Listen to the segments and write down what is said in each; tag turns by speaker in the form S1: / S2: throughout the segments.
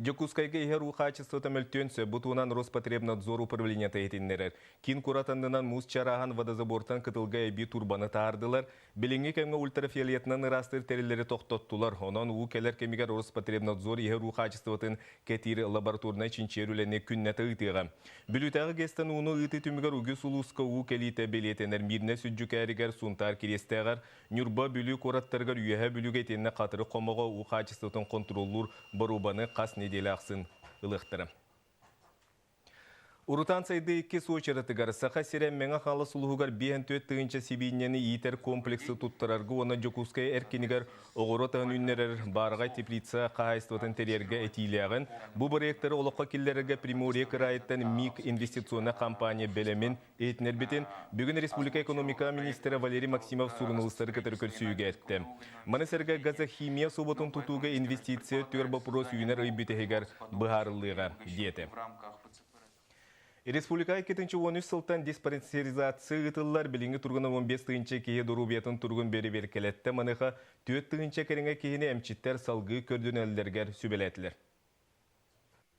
S1: Дьокуускайга иһэр уу хаачыстыбата мөлтүөн сөп. Бу туһунан Роспотребнадзор управлениета иһитиннэрэр. Киин куорат аннынан муус чарааһын водозабортан кытылга эбии турбаны таһаардылар. Билиҥҥи кэмҥэ ультрафиолетынан ыраастыыр тэриллэри тохтоттулар. Онон уу кэлэр кэмигэр Роспотребнадзор иһэр уу хаачыстыбатын кэтиир лабораторнай чинчийэр үлэни күннэтэ ыытыаҕа. Бүлүүтээҕи ГЭС-тэн ууну ыытыы түмүгэр үгүс улууска уу кэлиитэ бэлиэтэнэр. Миирнэй Сүддьүкээригэр, Сунтаар Кириэстээҕэр, Ньурба, Бүлүү куораттарыгар Үөһээ Бүлүүгэ итиэннэ Хатырык хомоҕо уу хаачыстыбатын хонтуруоллуур боруобаны хас нэдиэлэ ахсын ылыахтара. Урутаан сайдыы иккис уочаратыгар Саха сирэ Мэҥэ Хаҥалас улууһугар 54 тыһыынча сибиинньэни иитэр комплексы туттарарга уонна Дьокуускай эркинигэр оҕуруот аһын үүннэрэр баараҕай теплица хаһаайыстыбатын тэрийэргэ этиилээҕин, бу бырайыактары олоххо киллэрэргэ Приморье кыраайыттан МИК инвестиционнай компания бэлэмин иһитиннэрбитин бүгүн республика экономика министрэ Валерий Максимов суруналыыстары кытары көрсүһүүгэ эттэ. Маны сэргэ газохимия соботун тутууга инвестиция өттүгэр боппуруос үүнэр ый бүтэһигэр быһаарыллыаҕа диэтэ. Республика 2013 сылтан диспансеризация ыытыллар. Билиҥҥи туругунан 15 тыһыынча киһи доруобуйатын туругун бэрэбиэркэлэттэ. Маныаха 4 тыһыынча кэриҥэ киһини эмчиттэр салгыы көрдөнөллөрүгэр сүбэлээтилэр.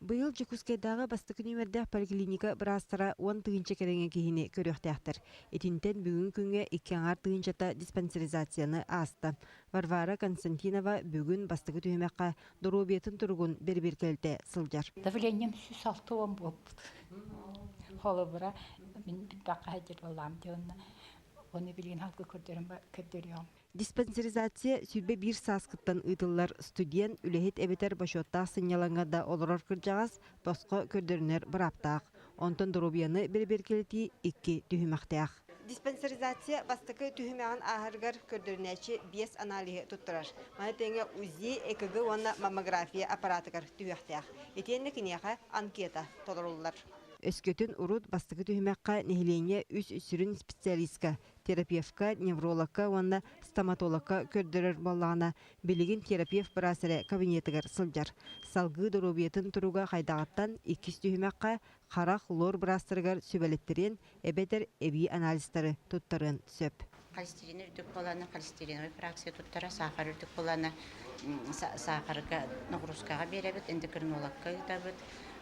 S2: Быйыл Дьокуускайдааҕы бастакы нүөмэрдээх поликлиника быраастара 10 тыһыынча кэриҥэ киһини көрүөхтээхтэр. Итинтэн бүгүҥҥү күҥҥэ икки аҥаар тыһыынчата диспансеризацияны ааста. Варвара Константинова бүгүн бастакы түһүмэххэ доруобуйатын туругун бэрэбиэркэлэтэ сылдьар.
S3: Давлением 160 буолбут. Холобура, мин билбэххэ сылдьар буоллаам дии онно оны билигин халгы көрдөрүөм.
S2: Диспансеризация 21 сааскыттан ыытыллар студент, үлэһит эбэтэр бочуоттаах сынньалаҥҥа да олорор кырдьаҕас босхо көрдөрүнэр бырааптаах. Онтон доруобуйаны бэрэбиэркэлэтии икки түһүмэхтээх. Диспансеризация бастакы түһүмэҕин ааһарыгар көрдөрүнээччи биэс аналиһы туттарар. Маны тэҥэ УЗИ, ЭКГ уонна маммография аппаратыгар түһүөхтээх. Итиэннэ киниэхэ анкета толоруллар. Өскөтүн урут бастакы түһүмэххэ нэһилиэнньэ үс сүрүн специалистка терапевка, неврологка уонна стоматологка көрдөрөр буоллаҕына, билигин терапевт быраас эрэ кабинетыгар сылдьар. Салгыы доруобуйатын туруга хайдаҕыттан иккис түһүмэххэ харах лор быраастарыгар сүбэлэттэриэн эбэтэр эбии анализтары туттарыан сөп.
S4: Холестерин үрдүк буолана, холестериновай фракция туттара, саахар үрдүк буолана, саахарга нагрузкаҕа биэрэбит, эндокринологка ыытабыт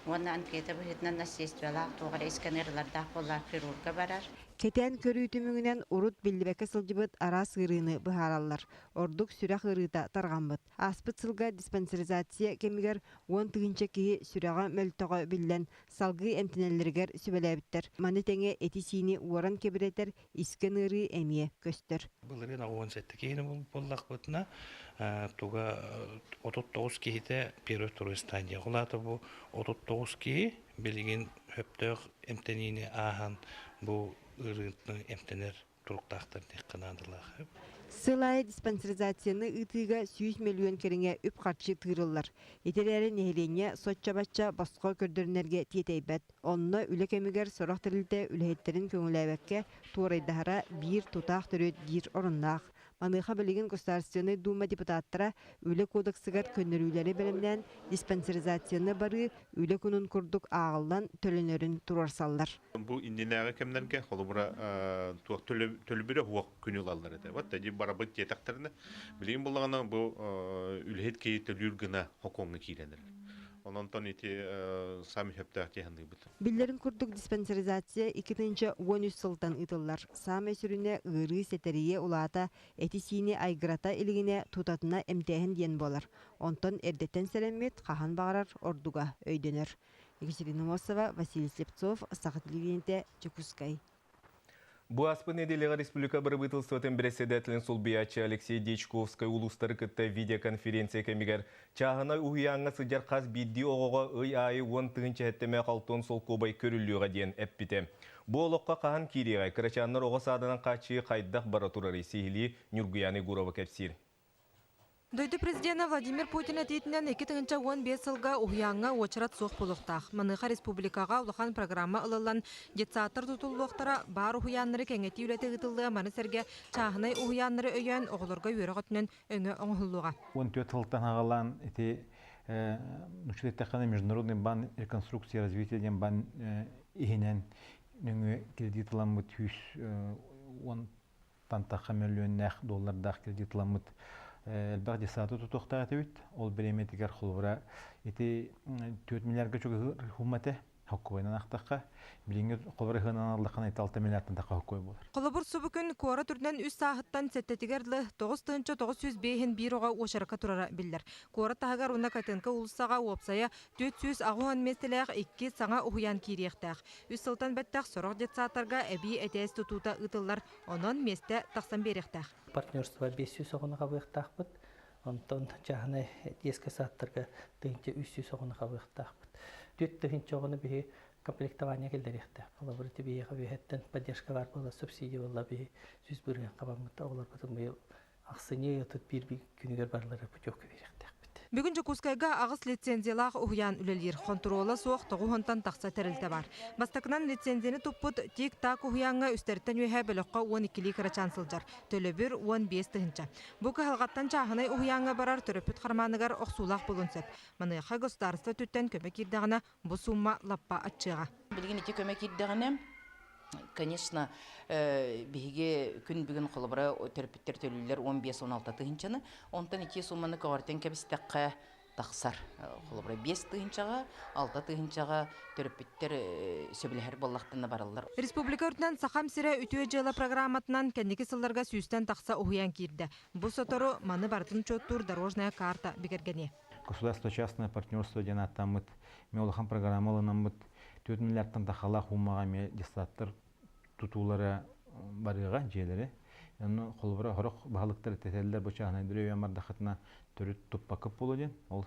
S4: уонна анкета быһыытынан наследстволаах туох эрэ сканерлардаах буоллаах хирурга барар.
S2: Кэтээн көрүү түмүгүнэн урут биллибэккэ сылдьыбыт араас ыарыыны быһаараллар. Ордук сүрэх ыарыыта тарҕаммыт. Ааспыт сылга диспансеризация кэмигэр 10 тыһыынча киһи сүрэҕэ мөлтөҕө биллэн, салгыы эмтэнэллэригэр сүбэлээбиттэр. Маны тэҥэ эти-сиини уоран кэбирэтэр искэн ыарыы эмиэ көстөр.
S5: Былырыын 87 киһини буллахпытына, туга 39 киһитэ первой второй стадия. Ол аата бу 39 киһи билигин сөптөөх эмтэниини ааһан бу ыарыыны эмтэнэр туруктаахтар диэххэ наадалаах.
S2: Сыл аайы диспансеризацияны ыытыыга 100 мөлүйүөн кэриҥэ үп-харчы тыырыллар. Ити эрээри нэһилиэнньэ соччо-бачча босхо көрдөрүнэргэ тиэтэйбэт. Онно үлэ кэмигэр сорох тэрилтэ үлэһиттэрин көҥүлээбэккэ туорайдаһара биир тутаах төрүөт диир оруннаах. Маныаха билигин Государственнай Дума депутаттара Үлэ кодексыгар көннөрүүлэри бэлэмнээн диспансеризацияны барыы үлэ күнүн курдук ааҕыллан төлөнөрүн туруорсаллар.
S6: Бу иннинээҕи кэмнэргэ холобура туох төлөбүрэ суох күнү ылаллар этэ. Вот эти барабыт диэтэхтэринэ билигин буллаҕына бу үлэһит киһи төлүүр гына хокуоҥҥа киирэн эрэр. Ононтон ити сами сөптөөх дии саныыбыт.
S2: Биллэрин курдук диспансеризация 2013 сылтан ыытыллар. Саамай сүрүнэ ыарыы сэтэрийэ улаата, эти-сиини айгырата илигинэ тутатына эмтээһин диэн буолар. Онтон эрдэттэн сэрэммит хаһан баҕарар ордуга өйдөнөр. Екатерина Мосова, Василий Слепцов, Саха телевидениетэ, Дьокуускай.
S1: Бу ааспыт нэдиэлэҕэ республика бырабыыталыстыбатын бэрэссэдээтэлин солбуйааччы Алексей Дьячковскай улуустары кытта видеоконференция кэмигэр чааһынай уһуйааҥҥа сылдьар хас биирдии оҕоҕо ый аайы 10 тыһыынча сэттэмээх алтан солкуобай көрүллүөҕэ диэн эппитэ. Бу олоххо хаһан киириэҕэй, кырачааннар оҕо саадынан хааччыйыы хайдах бара турарый сиһилии Ньургуйаана Егорова кэпсиир.
S7: Дойду президенэ Владимир Путин этиитинэн 2015 сылга уһуйааҥҥа уочарат суох буолуохтаах. Маныаха республикаҕа улахан программа ылыллан, детсадтар тутуллуохтара, баар уһуйааннары кэҥэтии үлэтэ ыытыллыа, маны сэргэ чааһынай уһуйааннары өйөөн, оҕолорго үөрэх өттүнэн өҥө оҥоһуллуоҕа.
S8: 14 сылтан аҕалаан ити учитывая Международный банк реконструкции и развития диэн бан иһинэн нөҥүө кредит ыламмыт 110 тахха мөлүйүөннээх доллардаах кредит ыламмыт. Элбэх десанты тутуохтаах этибит. Ол бириэмэтигэр холобура ити 4 миллиардга чугаһыыр хуммате хоккуойунан ахтахха, билиҥҥи холобура ыһыынан аллаххына ити 6 миллиардтан тахха хоккуой буолар.
S7: Холобур, субу күн куорат үрдүнэн үс сааһыттан сэттэтигэр дылы 9905 биир оҕо уочаракка турара биллэр. Куорат таһыгар уонна Катынка уулуссаҕа уопсайа 480 миэстэлээх икки саҥа уһуйаан киириэхтээх. Үс сылтан бэттэх сорох детсадтарга эбии этээс тутуута ыытыллар, онон миэстэ тахсан биэриэхтээх.
S9: Партнерство 500 оҕону хабыахтаахпыт. Онтон чааһынай детскай садтарга 1300 оҕону хабыахтаахпыт. 4000 оҕону биһи комплектование киллэриэхтээх. Холобур, ити биһиэхэ үөһэттэн поддержка баар буола, субсидия буолла биһи 100% хабаммыт оҕолорбутун быйыл ахсынньы 31 күнүгэр барылара путевка биэриэхтээхпит.
S7: Бүгүн Дьокуускайга аҕыс лицензиялаах уһуйаан үлэлиир. Хонтуруола суох тоҕус тахса тэрилтэ бар. Бастакынан лицензияны туппут Тик-Так уһуйааҥҥа үстэртэн үөһэ бөлөххө 12 кырачаан сылдьар. Төлөбүр 15 тыһыынча. Бу кыһалҕаттан чааһынай уһуйааҥҥа барар төрөппүт хармааныгар охсуулаах буолуон сөп. Маныаха государство өттүттэн көмө киирдэҕинэ бу сумма лаппа аччыаҕа.
S10: Билигин ити көмө киирдэҕинэ, конечно, биһиги күн бүгүн холобура төрөппүттэр төлүүллэр 15-16 тыһыынчаны, онтон ити сумманы көҕөртөн кэбистэххэ тахсар. Холобура 5 тыһыынчаҕа, 6 тыһыынчаҕа төрөппүттэр сөбүлэһэр буоллахтарына бараллар.
S7: Республика үрдүнэн Сахам сирэ үтүө дьыала программатынан кэнники сылларга сүүстэн тахса уһуйаан киирдэ. Бу сотору маны барытын учуоттуур дорожная карта бигэргэниэ.
S8: Государство-частное партнерство диэн ааттаммыт эмиэ улахан программа ылынаммыт 4 миллиардтан тахалаах уумаҕа эмиэ детсадтар тутуулара барыаҕа дьиэлэри. Онно холобура сорох баһылыктар этэллэр бу чааһынайдары өйөөн бардаххытына төрүт туппаккыт буолуо диэн ол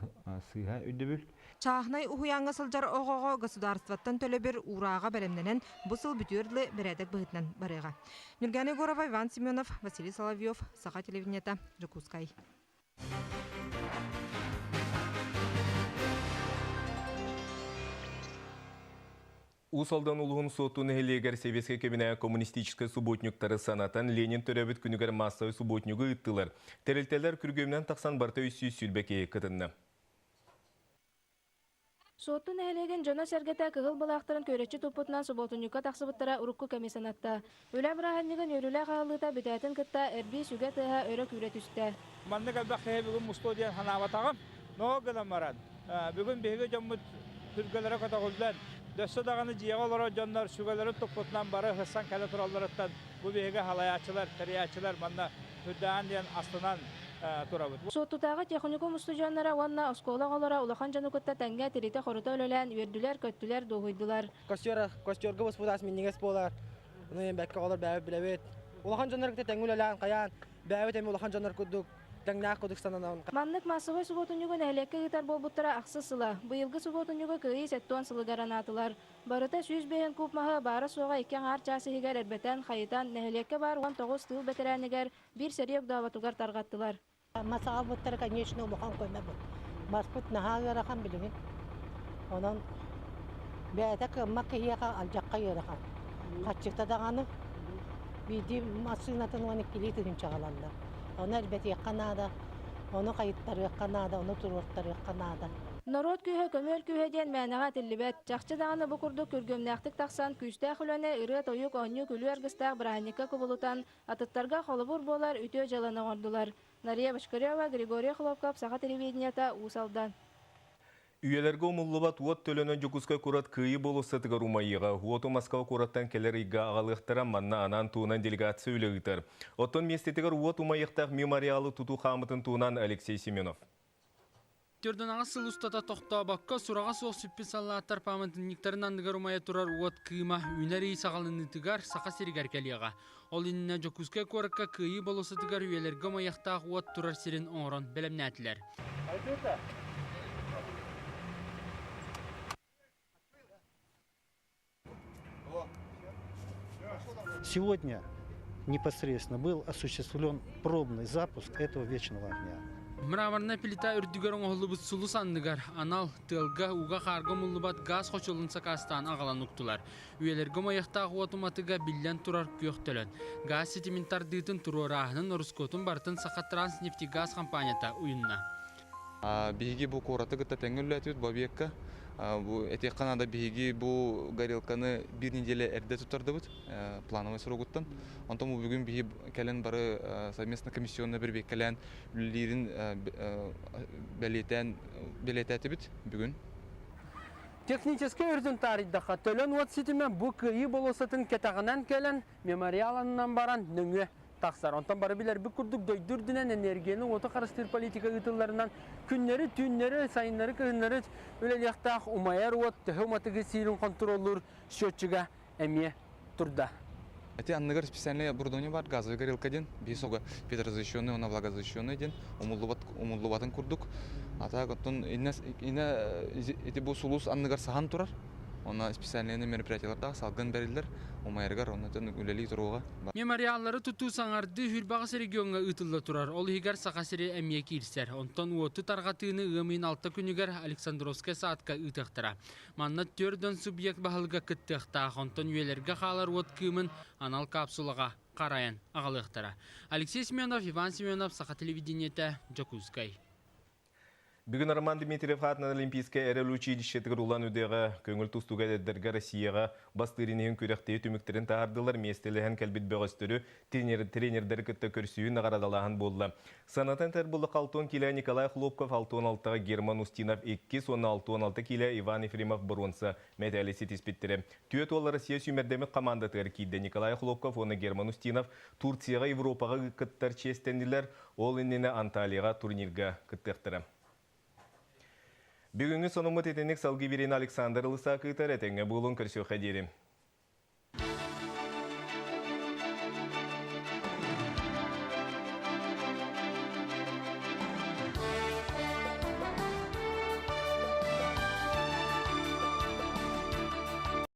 S8: сыыһа өйдөбүл.
S7: Чааһынай уһуйааҥҥа сылдьар оҕоҕо государствоттан төлөбүр уурааҕа бэлэмнэнэн бу сыл бүтүөр дылы бэрээдэк быһыытынан барыаҕа. Нюргана Егорова, Иван Семенов, Василий Соловьев, Саха телевидениета, Дьокуускай.
S1: Уус Алдан улууһун Суотту нэһилиэгэр Сэбиэскэй кэминээҕи коммунистическай субботниктары санатан Ленин төрөөбүт күнүгэр маассабай субботнигы ыыттылар. Тэрилтэлэр күргүөмүнэн тахсан барыта 320 киһи кытынна.
S11: Суотту нэһилиэгин дьоно-сэргэтэ кыһыл былаахтарын күөрэччи туппутунан субуотунньукка тахсыбыттара урукку кэми санатта. Үлэ бырааһынньыгын үөрүүлээх аһыллыыта бүтээтин кытта эрбии сүгэ тыаһа өрө күүрэ түстэ.
S12: Маннык элбэх киһи бүгүн мустуо диэн санаабатаҕым. Ноо гынан баран, бүгүн биһиги дьоммут сүргэлэрэ көтөҕүллэн, дөссө даҕаны дьиэҕэ олорор дьоннор сүгэлэрин туппутунан бары ыһыссан кэлэ туралларыттан бу биһиги халайааччылар, тэрийээччилэр манна үрдээн диэн астынан турабыт.
S11: Суоттутааҕы техникум устудьуоннара уонна оскуола оҕолоро улахан дьону кытта тэҥҥэ тиритэ-хорута үлэлээн үөрдүлэр-көттүлэр, дуоһуйдулар.
S13: Костер, костерга буспут минньигэс буолар. Ону бэккэ оҕолор бэйэбит билэбит. Улахан дьоннор кытта тэҥҥэ үлэлээн хайаан бэйэбит эми улахан дьоннор курдук тэҥнээх курдук сананабын.
S11: Маннык массовай субуотунньугу нэһилиэккэ ыытар буолбуттара ахсыс сыла. Быйылгы субуотунньугу Кыайыы 70 сылыгар анаатылар. Барыта 105 куб маһы баара-суоҕа икки аҥаар чаас иһигэр эрбэтэн, хайытан, нэһилиэккэ баар 19 тыыл бэтэрээнигэр биир сэрии огдооботугар тарҕаттылар.
S14: Мас аҕалбыттара, конечно, улахан көмө бу. Маспыт наһаа ыарахан билигин. Онон бэйэтэ кыаммат киһиэхэ алдьахха ыарахан. Хаччыта даҕаны биирдии массыынатын 12-лии тыһыынча аҕалаллар. Ону элбэтиэххэ наада, ону хайыттарыахха наада, ону туруортарыахха наада.
S11: Норуот күүһэ көмүөл күүһэ диэн мээнэҕэ этиллибэт. Чахчы даҕаны бу курдук күргүөмнээхтик тахсан, күүстээх үлэни ырыа-тойук, оонньуу-күлүү аргыстаах бырааһынньыкка кубулутан, атыттарга холобур буолар үтүө дьыаланы оҥордулар. Нария Бочкарева, Григорий Хлопков, Саха телевидениета, Уус Алдан.
S1: Үйэлэргэ умуллубат уот төлөнө Дьокуускай куорат Кыайыы болуоссатыгар умайыыга уоту Москва куораттан кэлэр ыйга аҕалыахтара манна анаан туһунан делегация үлэ ыытар. Оттон миэстэтигэр уот умайыахтаах мемориалы тутуу хаамытын туһунан Алексей Семенов.
S15: Төрдүн сыл устата тохтообокко сураҕа суох сүппүт саллааттар пааматынньыктарын анныгар умайа турар уот кыыма үүнэр ый саҕаланыытыгар Саха сиригэр кэлиэҕэ. Ол иннинэ Дьокуускай куоракка Кыайыы болуоссатыгар үйэлэргэ умайыахтаах уот турар сирин оҥорон бэлэмнээтилэр.
S16: Сегодня непосредственно был осуществлен пробный запуск этого вечного огня.
S15: Мраморная плита үрдүгэр оҥоһуллубут сулус анныгар анал тыалга ууга хаарга умуллубат газ хочолун сакаастаан аҕалан уктулар. Үйэлэргэ умайыахтаах уот уматыга биллэн турар күөх төлөн. Газ ситимин тардыытын туруорааһынын ороскуотун барытын Сахатранснефтегаз компанията уйунна.
S17: Биһиги бу куораты кытта тэҥҥэ үлэлээтибит бу объекка. Бу этиэххэ наада биһиги бу горелканы биир неделя эрдэ туттардыбыт плановый срогуттан. Онтон бу бүгүн биһи кэлэн бары совместно комиссионно бирбиэккэлээн үлэлиирин бэлиэтээн бэлиэтээтибит бүгүн.
S15: Техническэй өртүн таарыйдахха, төлөн уот ситимэ бу Кыайыы болуоссатын кэтэҕинэн кэлэн, мемориал аннынан баран нөҥүө тахсар. Онтон бары билэрбит курдук дойду үрдүнэн энергияны уоту харыстыыр политика ыытылларынан күннэри, түүннэри, сайыннары, кыһыннары үлэлиэхтээх умайар уот төһө уматыгы сиирин хонтуруоллуур счетчига эмиэ турда.
S17: Эти анныгар специальное оборудование бар, газовый горелка диэн, биир ветрозащищенный, уонна влагозащищенный диэн, умуллубат, умуллубатын курдук. А так оттон инне, ити бу сулус анныгар саһан турар. Онно специальные мероприятиялардаах салгын бэриллэр, умайарыгар оннотон үлэлии туруоҕа.
S15: Мемориаллары тутуу саҥардыы Хүрбаҕас региоҥҥа ыытылла турар. Ол иһигэр Саха сирэ эмиэ киирсэр. Онтон уоту тарҕатыыны ыам ыйын алта күнүгэр Александровскай саадка ыытыахтара. Манна 4 субъект баһылыга кыттыахтаах, онтон үйэлэргэ хаалар уот кыымын анал капсулаҕа харайан аҕалыахтара. Алексей Семенов, Иван Семенов, Саха телевидениетэ, Дьокуускай.
S1: Бүгүн Роман Дмитриев аатынан Олимпийскай эрэл училищетыгар Улан-Удэҕэ көҥүл тустууга эдэрдэргэ Россияҕа бастыырын иһин күрэхтэһии түмүктэрин таһаардылар, миэстэлэһэн кэлбит бөҕөстөрү тренердэри кытта көрсүһүү наҕараадалааһын буолла. Санатан этэр буоллахха, 60 киилэ Николай Хлопков, 66-га Герман Устинов иккис уонна 66 киилэ Иван Ефремов боруонса мэтээли ситиспиттэрэ. Түөрт уол Россия сүүмэрдэммит хамаандатыгар киирдэ. Николай Хлопков уонна Герман Устинов Турцияҕа, Европаҕа кыттар чиэстэннилэр. Ол иннинэ Анталияҕа турнирга кыттыахтара. Бүгүҥҥү сонуммут итинник салгыы бириэмэ Александр Лысак ыытар этэҥҥэ буолуҥ көрсүөххэ диэри.